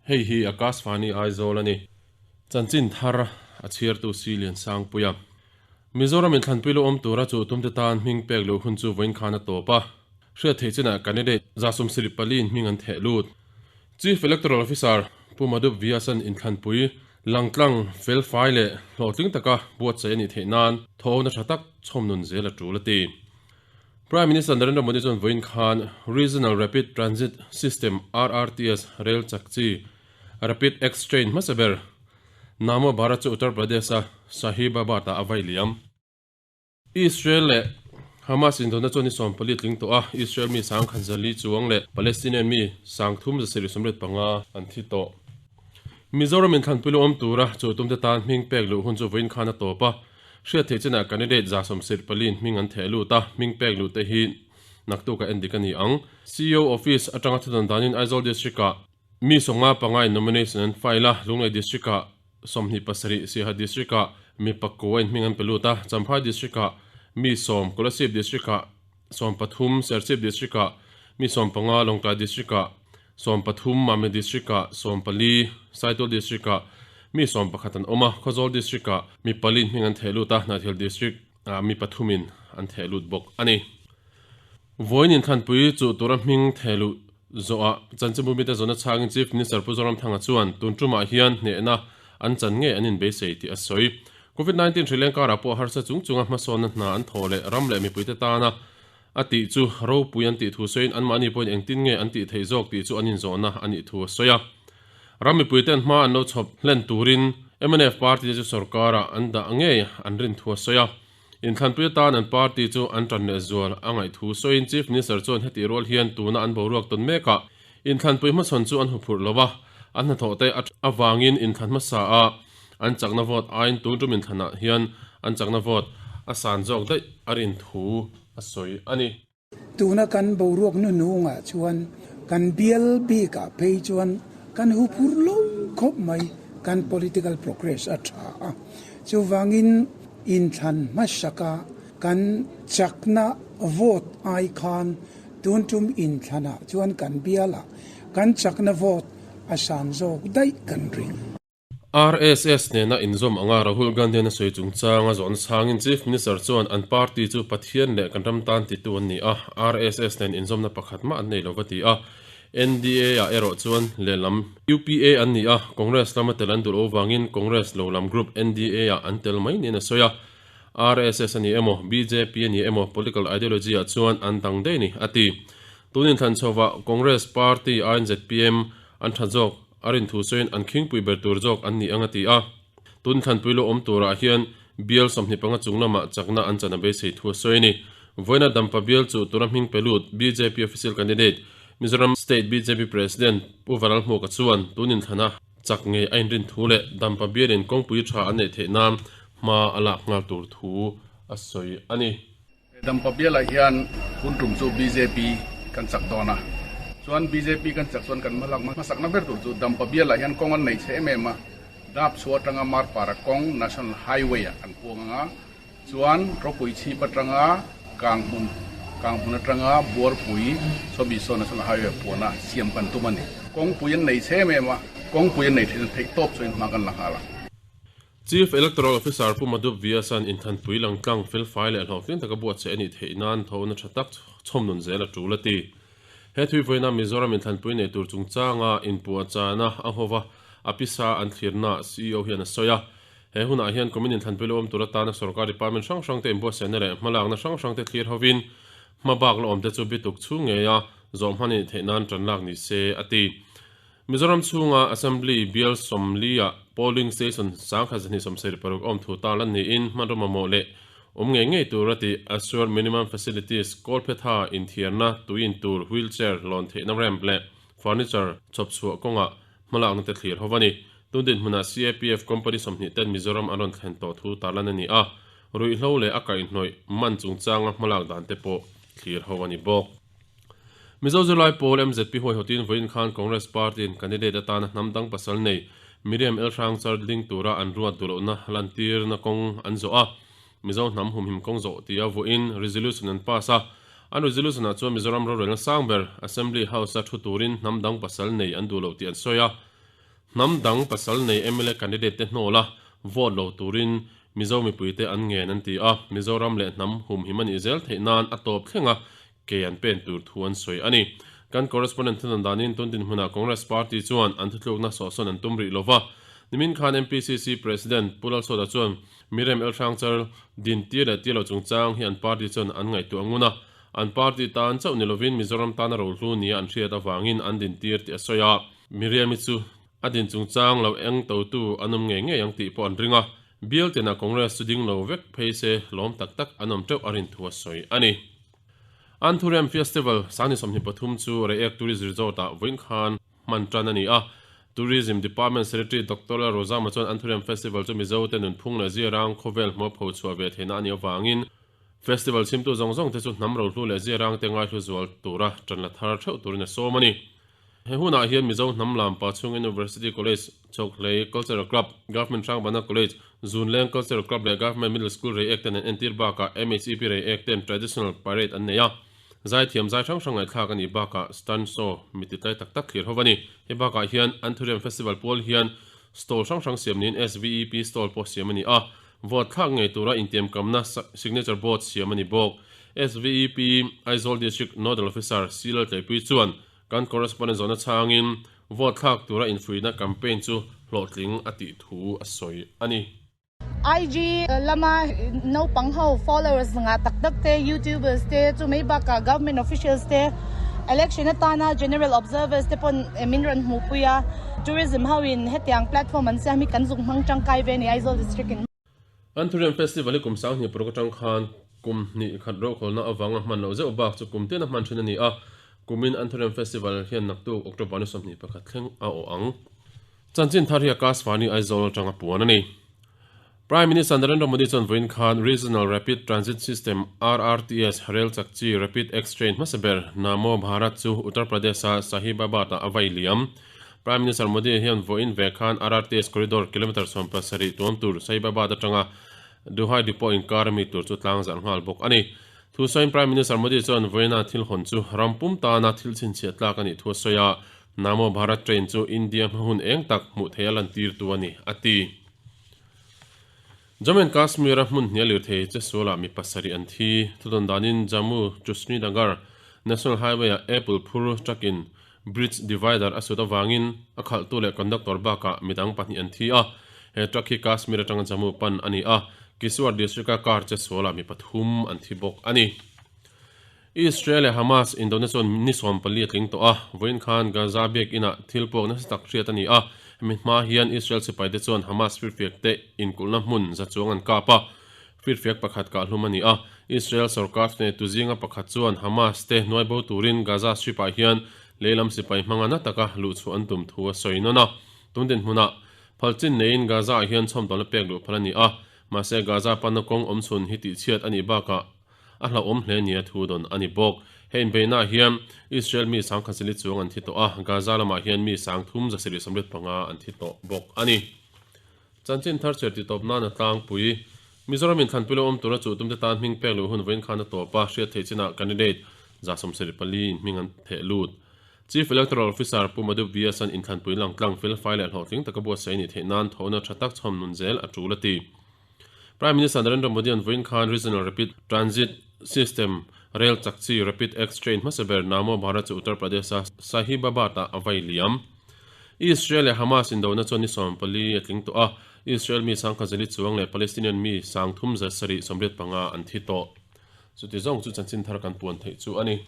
Hei hi Akashvani Aizawl a ni. Chanchin thar a chhiartu Si Liansangpuia. Mizoram inthlanpui lo awm tura chu tumte tan hming pek loh hun chu vawiin khan a tawp a. Hriat theih chinah candidate 74 in hming an theh lut. Chief Electoral Officer Pu Madhup Vyas-a'n inthlanpui langtlang fel fai leh hlawhtling taka buatsaih a nih theih nan thawhna tha tak chhawmnun zel a tul a ti. Prime Minister Narendra Modi chuan vawiin khan Regional Rapid Transit System, RRTS, rel chak chi Rapid X train hmasa ber Namo Bharat chu Uttar Pradesh-a Sahibabad-ah a vai liam. Israel leh Hamas indawhna chuan ni 14 tling tawh a, Israel mi 10,400 chuang leh Palestinian mi 3785 an thi tawh. Mizoram inthlanpui lo awm tura chu tumte tan hming pek luh hun chu vawiin khan a tawp a, hriat theih chinah candidate 74 in hming an theh lut a, hming pek luh te hi naktuk a endik a ni ang. CEO office atanga thudawn danin Aizawl District-ah Mi 55 in nomination an file a, Lunglei District-ah 27, Siaha District-ah mi pakua in hming an pe lut a, Champhai District-ah mi 10, Kolasib District-ah 13, Serchhip District-ah mi 15, Lawngtlai District-ah 13, Mami District-ah 14, Saitual District-ah mi 11 an awm a, Khawzawl District-ah mi pali in hming an theh lut a, Hnahthial District-ah mi pathumin an theh lut bawk a ni. Vawiin inthlanpui chuh tura hming theh luh zawhah chanchinbu mite zawhna chhangin Chief Minister Pu Zoramthanga chuan tun tumah hian hnehna an chan ngei an inbeisei tih a sawi. Covid 19 hri leng karah pawh harsa chung chunga hmasawnna hna an thawh leh ram leh mipuite tana a tih chu ropui an tih thu sawiin anmahni pawhin engtin nge an tih theih zawk tih chu an inzawhna a nih thu a sawi a. Ram mipuite'n hma an lo chhawp hlen turin mnf party te chu sorkarah an dah ngei an rin thu a sawi a. Inthlanpui atan an party chu an tan leh zual a ngaih thu sawiin Chief Minister chuan hetih rual hian tuna an boruak tawn mekah inthlanpui hmachhawn chu an huphurh lo a, an hnathawh te avangin inthlan hmasa a an chakna vote aiin tun tum inthlanah hian an chakna vote a san zawk daih a rin thu a sawi a ni. Tuna kan boruak hnuhnungah chuan kan bial bikah phei chuan kan huphur lo khawp mai, kan political progress a tha a. Chuvangin inthlan hmasaka kan chakna vote ai khan tun tum inthlanah chuan kan bialah kan chakna vote a san zawk daih kan ring. RSS nena inzawm anga Rahul Gandhi-an a sawi chungchanga zawhna chhangin Chief Minister chuan an party chu Pathian leh kan ram tan titu an ni a, RSS nen inzawmna pakhat mah an nei lo va ti a. NDA-ah erawh chuan lehlam UPA an ni a, Congress lama tel an duh loh vangin Congress lo lam group NDA-ah an tel mai niin a sawi a. RSS a ni emaw, bjp a ni emaw political ideology-ah chuan an dang daih a ni, a ti. Tun inthlan chhovah Congress party aiin zpm an tha zawk. A rin thu sawiin an khingpui ber tur zawk an ni ang a ti a. Tun thlanpui lo awm turah hian bial 25 chung lamah chakna an chan a beisei thu a sawi a ni. Vawiina Dampa bial chu tura hming pe lut bjp official candidate, Mizoram State bjp President Pu Varalhmuka chuan tun inthlana chak ngei a inrin thu leh Dampa bialin kawngpui tha an neih theih nan hma a lak nghal tur thu a sawi a ni. Dampa bialah hian hun tum chu bjp kan chak dawn a, chuan bjp kan chak chuan kan hmalak hmasakna ber tur chu Dampa bialah hian kawng an nei chhe em em a, Dap chhuah atanga Marpara kawng National Highway ah kan puang ang a, chuan Ropui chhip atanga Kanghmun Kanghmun atanga Buarpui Chawbisaw National Highway ah puan a siam kan tum a ni. Kawngpui an nei chhe em em a, kawngpui an nei thin theih tawp chuan hma kan la nghal a. Chief Electoral Officer Pu Madhup Vyas-a'n inthanpui langtlang felfai leh hlawhtling taka buatsaih a nih theih nan thawhna tha tak chhawmnun zel a tul a ti. He thuivawiina Mizoram inthanpui nei tur chungchanga inpuahchahna a hova a pisa an thlirnaah CEO hian a sawi a. He hunah hian kumin inthanpui lo awm tur atana sorkar department hrang hrangte inbuatsaihna leh hmalakna hrang hrangte thlir hovin hmabak la awmte chu bituk chhung ngeia zawh hman a nih theih nan tan lak ni se a ti. Mizoram chhunga Assembly bial 40-ah polling station 1276 awm thu ta lan niin hmanraw mamawh leh awm ngei ngei tur a tih Assured Minimum Facilities, kawlphetha, inthiarna, tuiin tur, wheelchair, lawn theihna ramp leh furniture chhawp chhuah kawngah hmalakna te thlir ho a ni. Tun dinhmunah CAPF company 20 ten Mizoram an rawn thlen tawh thu tarlan a ni a, ruihhlo leh a kaihhnawih man chungchanga hmalak dan te pawh thlir ho a ni bawk. Mizo zirlai pawl MZP huaihawtin vawiin khan Congress Party-in candidate atana hnam dang pasal nei Miriam Elhrang char ding tura an ruat duh lohna lantirna kawng an zawh a, Mizo hnam humhim kawng zawh tia vuahin resolution an pass a. An resolution-ah chuan Mizoram rorelna sang ber Assembly House-a thu turin hnam dang pasal nei an duh loh tih an sawi a. Hnam dang pasal nei mla candidate te hnawla vote lo turin Mizo mipuite an ngen an ti a, Mizoram leh hnam humhim a nih zel theih nan a tawp thleng a, ke an pen tur thu an sawi a ni. Kan correspondent thudan danin tun dinhmunah Congress party chuan an thutlukna sawhsawn an tum rih lo va. Nimin khan MPCC President Pu Lalsawta chuan Mirem Elhrangchar din tir leh tir lo chungchang hi an party chuan an ngaihtuah ngun a, an party tan chauh ni lovin Mizoram tana rohlu nia an hriat avangin an din tir tih a sawi a. Miriam-i chu a din chungchang lo eng totu an awm ngei ngei ang tih pawh an ring a, bial tinah Congress chu ding lo vek phei se lawm tak tak an awm teuh a rin thu a sawi a ni. Anthurium Festival sangni 23 chu Reiek Tourist Resort-ah vawiin khan hman tan a ni a, Tourism Department Secretary Doctor Lalrozama chuan Anthurium Festival chu Mizote nunphung leh ziarang khawvel hmuapho chhuah ve theihna a nih avangin Festival chhimtu zawng zawng te chu hnam rohlu leh ziarangte ngaihlu zual tura tan la thar theuh turin a sawm a ni. He hunah hian Mizo hnam lam Pachhung University College, Chawkhlei Cultural Club, Government Hrangbana College, Zunleng Cultural Club leh Government Middle School Reiek ten an entir bakah MHEP Reiek ten Traditional Parade an nei a. Zaithiam zai hrang hrang ngaihthlak a nih bakah stunt show mi titlai tak tak thlir ho a ni. Hei bakah hian Anthurium Festival pual hian stall hrang hrang siam niin SVEP stall pawh siam a ni a. Vote thlak ngei tura intiamkamna signature board siam a ni bawk. SVEP Aizawl District Nodal Officer C Laltleipui chuan kan correspondent zawhna chhangin vote thlak tura infuihna campaign chu hlawhtling a tih thu a sawi a ni. IG lama naupang ho followers ngah tak tak te, youtubers te, chu mai bakah government officials te, election atana general observers te pawn min rawn hmuhpui a, tourism ho in hetiang platform an siam hi kan zuk hmang tangkai ve a ni Aizawl district in. Anthurium Festival hi kum 2006 atang khan kum hnih khat rokhawlna avanga hman loh zeuh bak chu kum tin a hman thin a ni a, kumin Anthurium Festival hian naktuk October ni 21 thleng a awh ang. Chanchin thar hi Akashvani Aizawl atanga puan a ni. Prime Minister Narendra Modi chuan vawiin khan Regional Rapid Transit System, RRTS, rel chak chi Rapid X train hmasa ber Namo Bharat chu Uttar Pradesh-a Sahibabad-ah a vai liam. Prime Minister Modi hian vawiin ve khan RRTS corridor kilometre 17 tuam tur Sahibabad atanga Duhai Depot inkar ami tur chu tlang zarh nghal bawk a ni. Thusawiin Prime Minister Modi chuan vawiina thil hawn chu ram pum tana thil chhinchhiah tlak a nih thu a sawi a, Namo Bharat train chu India hma hun eng tak hmuh theih a lantirtu a ni, a ti. Jammu and Kashmir-a hmun hnial lirthei che sualah mi pasarih an thi. Thudawn danin Jammu to Srinagar National Highway-ah Apple phur truck-in bridge divider a sut avangin a khalhtu leh conductor bakah midang pahnih an thi a. He truck hi Kashmir atanga Jammu pan a ni a, Kiswar district-a car che sualah mi pathum an thi bawk a ni. Israel leh Hamas indona chuan ni 14 a tling tawh a, vawiin khan Gaza biakinah thil pawk nasa tak hriat a ni a, hemi hma hian Israel sipaite chuan Hamas firfiak te inkulhna hmun za chuang an kap a, firfiak pakhat kahhlum a ni a. Israel sorkar hnehtu zinga pakhat chuan Hamas te hnuai bo turin Gaza Strip-ah hian lehlam sipai hmanga na taka luhchhuah an tum thu a sawi nawn a. Tun dinhmunah phalchin neiin Gaza-ah hian chhawmdawlna pek luh phal a ni a, mahse Gaza panna kawng awmchhun hi tihchhiat a nih bakah A hlauhawm hle nia thu dawn a ni bawk. He inbeihnaah hian Israel mi 10,000 chuang an thi tawh a, Gaza lamah hian mi 3785 an thi tawh bawk a ni. Chanchin thar chhiar titawp nan a tlangpui. Mizoram inthlanpui lo awm tura chuh tumte tan hming pek luh hun vawiin khan a tawp a, hriat theih chinah candidate 74 in hming an theh lut. Chief Electoral Officer Pu Madhu Vyas-a'n inthlanpui langtlang felfai leh hlawhtling taka buatsaih a nih theih nan thawhna tha tak chhawm nun zel a tul a ti. Prime Minister Narendra Modi an vawiin khan Regional Rapid Transit System rel chak chi Rapid X train hmasa ber Namo Bharat chu Uttar Pradesh-a Sahibabad-ah a vai liam. Israel leh Hamas indona chuan ni 14 a tling tawh a, Israel mi 10,000 chuang leh Palestinian mi 3785 an thi tawh. Chuti zawng chu chanchin thar kan puan theih chu a ni.